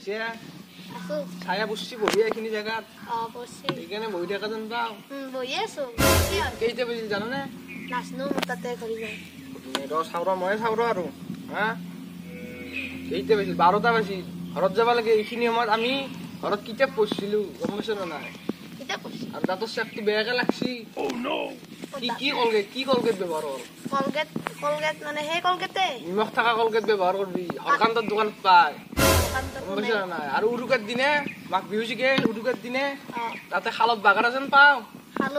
আহিছে ছায়া বসছি বহি এইখিনি জেগাত। সেইকাৰণে বহি থকা যেন পাওঁ। কেইটা বাজিল জানানে? চাওঁ ৰ, ময়ে চাওঁ ৰ আৰু। হা, কেইটা বাজিল? 12টা বাজিল। ঘৰত যাব লাগে। এইখিনি সময়ত আমি ঘৰত কিতাপ পঢ়িছিলো, গম পাইছ নে নাই? আৰু দাঁতৰ চেকটো বেয়াকে লাগছি। কি কি কলগেট, কি কলগেট ব্যৱহাৰ কৰ? কলগেট, কলগেট মানে সেই কলগেটে নিমখ থকা কলগেট ব্যৱহাৰ কৰবি, হৰকান্তৰ দোকানত পায়, গম পাইছ নে নাই? আৰু উৰুকাৰ দিনে, মাঘ বিহু চিকে উৰুকাৰ দিনে তাতে খালত বাগাৰা যেন পাওঁ,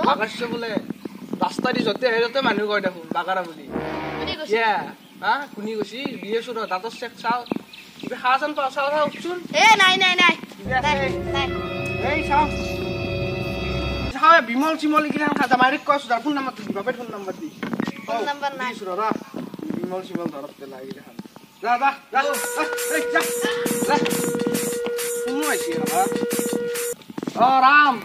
বাগাৰছ বোলে ৰাস্তা দি য'তে আহে ততে মানুহ কয় দেখোন বাগাৰা বুলি। হা, কোনি কৈছি? দি আছো ৰ, দাঁতৰ চেক চাওঁ, কিবা খা যেন পাওঁ, চাওঁ চাওকচোন। এই চাওঁ চাওঁ, বিমল চিমল এইগিলা খা। মাৰিক কৈছো, তাৰ ফোন নাম্বাৰ দি, বাপেৰ ফোন নাম্বাৰ দি। দিছো ৰ, বিমল চিমল ধৰক পেলাই এইগিলা। যা যা যা যা যা। কোনো আহিছে? অ ৰাম,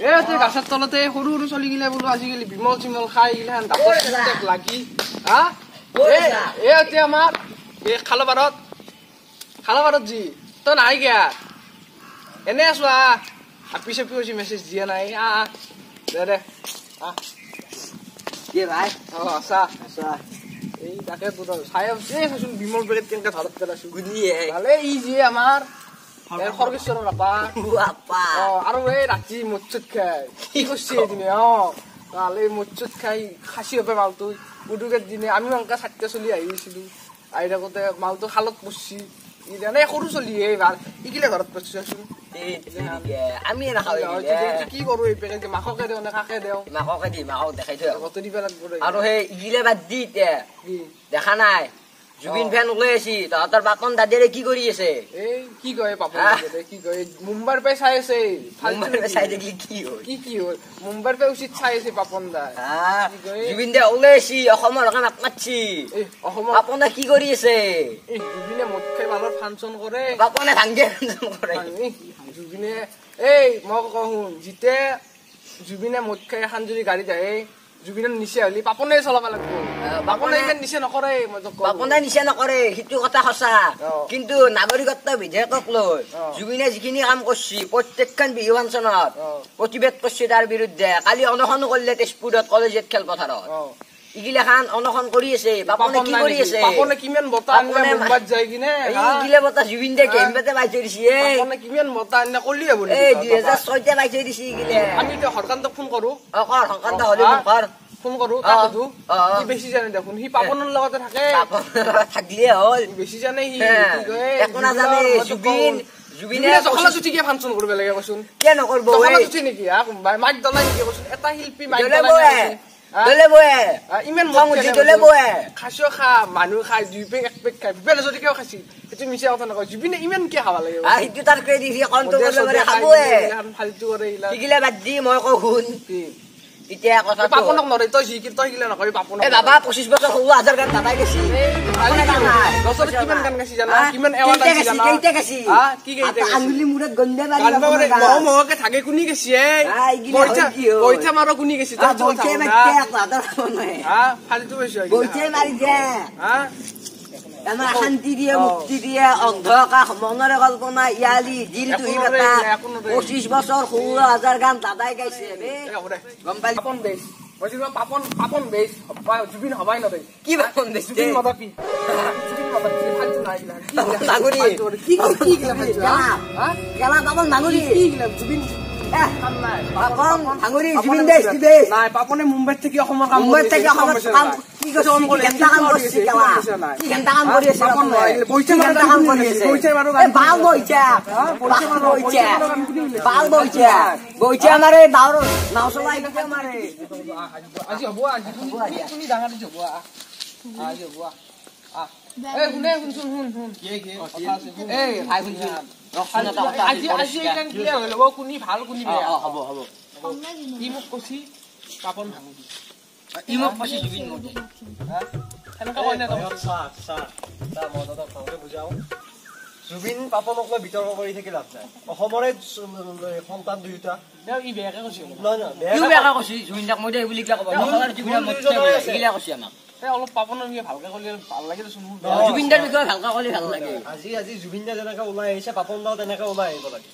এ তই গাছৰ তলতে সৰু সৰু চলিগিলা বোলো আজিকালি বিমল চিমল খাই এইগিলাখান দাঁতৰ লাগি। হা, এ এতিয়া আমাৰ এই খালপাৰত, খালপাৰত যি তই নাই গিয়া, এনে আছো। আহ, আপি চাপি কৈছি, মেছেজ দিয়া নাই। আহ দে দে, আহ। কি ভাই? অ আছা আছা। এই তাকে তোৰ চাই এই চাচোন বিমল পেকেট কেনেকে ধৰত পেলাইছো। ভালে ই যে আমাৰ খৰ্গেশ্বৰৰ আপা। অ, আৰু এই ৰাতি মদ চদ খাই কি কৰছি এইদিনে? অ, ভালে মদ চদ খাই খাচী হবে মালটো। উদুকেৰ দিনে আমিও এনেকা 4টা চলি আহি গৈছিলো। আহি থাকোতে মালটো খালত পৰছি। এনে সৰু চলি এই ভাল ইগিলা ঘৰত পৰছি। চাচোন আমি নাখাওঁ কি কৰো? এই পেকেট মাককে দিওঁ নে কাকে দিওঁ? মাককে দি, মাকক দেখাই থৈ আগতে দিব লাগব। আৰু সেই ইগিলা বাদ দি এতিয়া দেখা নাই জুবিন ফেন ওলাই আছি, তহঁতৰ পাপন দাদেৰে কি কৰি আছে? এই কি কয় পাপন দাদে? কি কয়? মুম্বাইৰ পৰাই চাই আছে। চাই থাকিলে কি হ'ল? কি কি হ'ল? মুম্বাইৰ পৰাই উচিত চাই আছে পাপন দা। জুবিন দা ওলাই আছি, অসমৰ হকে মাত মাতছি। অসমৰ পাপন দা কি কৰি আছে? এই জুবিনে মদ খাই ভালৰ ফাংচন কৰে, পাপনে ভাংগে ফাংচন কৰে জুবিনে। এই মই কওঁ শুন, যেতিয়া জুবিনে মদ খাই এখন যদি গাড়ীত আহে, জুবিনৰ নিচা হলি পাপনে চলাব লাগব। পাপনে ইমান নিচা নকৰে। পাপনে নিচা নকৰে, সেইটো কথা সঁচা। কিন্তু নাগৰিকত্ব বিধেয়কক লৈ জুবিনে যিখিনি কাম কৰছি, প্ৰত্যেকখন বিহু ফাংচনত প্ৰতিবাদ কৰছি তাৰ বিৰুদ্ধে। কালি অনশনো কৰিলে তেজপুৰত কলেজিয়েট খেলপথাৰত। ইগিলাখান অনশন কৰি আছে। পাপনে কি কৰি আছে? পাপনে কিমান বঁটা আনিলে মুম্বাইত যাই কিনে? ইগিলা বঁটা জুবিন দে কেইবাতে পাই থৈ দিছি। পাপনে কিমান বঁটা আনিলে কলি হ'ব? এই 2006তে পাই থৈ দিছি ইগিলা। আমি এতিয়া হৰকান্তক ফোন কৰো। অ কৰ, হৰকান্ত হলে ফোন কৰ। ফোন কৰো, তাক সুধো, সি বেছি জানে দেখোন। সি পাপনৰ লগতে থাকে। থাকিলে হ'ল, বেছি জানে সি। একো নাজানে জুবিন। জুবিনে জখলা চুটি কিয় ফাংচন কৰিব লাগে কচোন? কিয় নকৰিব? জখলা চুটি নেকি? হা, কোনোবাই মাইক দলাই নেকি কচোন? এটা শিল্পী মাইক দলাই ইমান খাইছো খা, মানুহ খাই 2 পেক 1 পেক খাই ভূপেন হাজৰিকাও খাইছিল, সেইটো মিছা কথা নকয়। জুবিনে ইমান কিয় খাব লাগে? সেইটো তাৰ ক্ৰেডিট, সি কণ্ট্ৰল কৰিব পাৰে, খাবয়ে। ফাল্টু কৰে এইগিলা বাদ দি মই কওঁ শুন, এতিয়া কথা পাপনক নৰে। তই যি তই গিলা নকবি পাপনক। এ বাবা, 25 বছৰ 16 হাজাৰ গান দাদাই গাইছি। বছৰত কিমান গান গাইছি জানা? কিমান এৱাৰ্ড আনিছি জানা? কেইটা গাইছি? কি কেইটা গাইছি? আঙুলি মূৰত গন্ধে মাৰি মহ মহকে থাকে। কোনি গাইছি? এই বৈঠা মাৰ কোনি গাইছি? হা, ফাল্টু পাইছো। বৈঠে মাৰি দে। হা, আমাৰ শান্তি দিয়ে, মুক্তি দিয়ে, অন্ধকাৰ মনৰে কল্পনা, ইয়ালি দিল তুহি বেটা। 25 বছৰ 16 হাজাৰ গান দাদাই গাইছে। গম পালি? পাপন বেছ, পাপন, পাপন বেছ, জুবিন হবাই নদে। কি পাপন বেছ? জুবিন মদাপি, জুবিন মদাপি ফাল্টু নাই। নাগৰি কি কি গিলা? গেলা পাপন নাগৰি কি গিলা? জুবিন পাপন ভাঙৰি জুবিন দে বেছ নাই। পাপনে মুম্বাইত থাকি অসমৰ কাম, মুম্বাইত থাকি অসমৰ কাম কি কৰিছে? ঘণ্টা কাম কৰিছে, কি ঘণ্টা কাম কৰি আছে? কাম কৰি আছে। ভাল বইছা, বইছা, ভাল বইছা, বইছা মাৰে নাও, নাও চলাই মাৰে। আজি হ'ব, আজি তুমি ডাঙৰ হ'ব, আজি হ'ব। এই শুনে, শুনচোন, শুন শুন, এই ভাই শুনচোন, আজি আজি এইখন ক্লিয়াৰ হৈ ল'ব, কোনি ভাল কোনি বেয়া। হ'ব হ'ব। ই মোক কৈছি পাপন ভাঙি, ই মোক কৈছি জুবিন মোদী। সেনেকা কয় না? মই দাদাক ভালকে বুজাও, জুবিন পাপনক লৈ বিতৰ্ক কৰি থাকি লাভ নাই। অসমৰে সন্তান দুয়োটা। ই বেয়াকে কৈছে? নহয় নহয়, বেয়াকে কৈছি জুবিন দাক মই দে বুলি কিয় ক'ব? এইগিলা কৈছি আমাক। অলপ পাপনৰ বিষয়ে ভালকে ক'লে ভাল লাগে দেচোন। জুবিন দাৰ বিষয়ে ভালকে ক'লে ভাল লাগে। আজি আজি জুবিন দা যেনেকে ওলাই আহিছে, পাপন দাও তেনেকে ওলাই আহিব লাগে।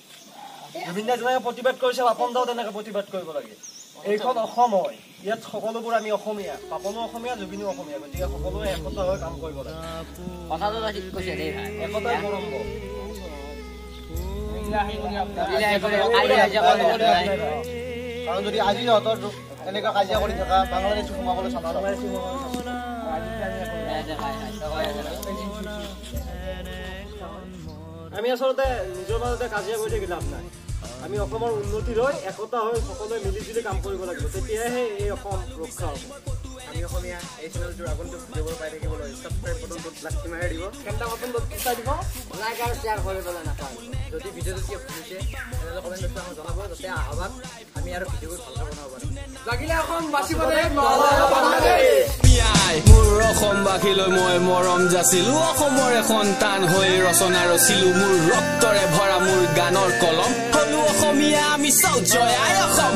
জুবিন দা যেনেকে প্ৰতিবাদ কৰিছে, পাপন দাও তেনেকে প্ৰতিবাদ কৰিব লাগে। এইখন অসম হয়, ইয়াত সকলোবোৰ আমি অসমীয়া, পাপনো অসমীয়া, জুবিনো অসমীয়া, গতিকে সকলোৱে একতা হৈ কাম কৰিব লাগে। কথাটো তই ঠিক কৈছে দেই ভাই। একতাই পৰম বল। কাৰণ যদি আজি সিহঁতৰ এনেকুৱা কাজিয়া কৰি থকা, বাংলাদেশী সোমাবলৈ চান্স। আমি আচলতে নিজৰ মাজতে কাজিয়া কৰি থাকি লাভ নাই। আমি অসমৰ উন্নতিৰ হৈ একতা হৈ সকলোৱে মিলিজুলি কাম কৰিব লাগিব, তেতিয়াহে এই অসম ৰক্ষা হ'ব। আমি অসমীয়া এই চেনেলটোৰ আগন্তুক ভিডিঅ'বোৰ পাই থাকিবলৈ ছাবস্ক্ৰাইব বটনটোত লাঠি মাৰি দিব, ঘণ্টা বটনটোত টিপাই দিব, লাইক আৰু শ্বেয়াৰ কৰিবলৈ নাপাহৰিব। যদি ভিডিঅ'টো কিয় ভুল হৈছে তেনেহ'লে কমেণ্ট বক্সত আমাক জনাব, যাতে আহ্বান আমি আৰু ভিডিঅ'বোৰ ভালকৈ বনাব পাৰোঁ। লাগিলে অসম বাচিব দে, নহ'লে বাংলাদেশ। মোৰ অসমবাসীলৈ মই মৰম যাচিলো, অসমৰে সন্তান হৈ ৰচনা ৰচিলো, মোৰ ৰক্তৰে ভৰা মোৰ গানৰ কলম, হলো অসমীয়া আমি চাওঁ, জয় আই অসম।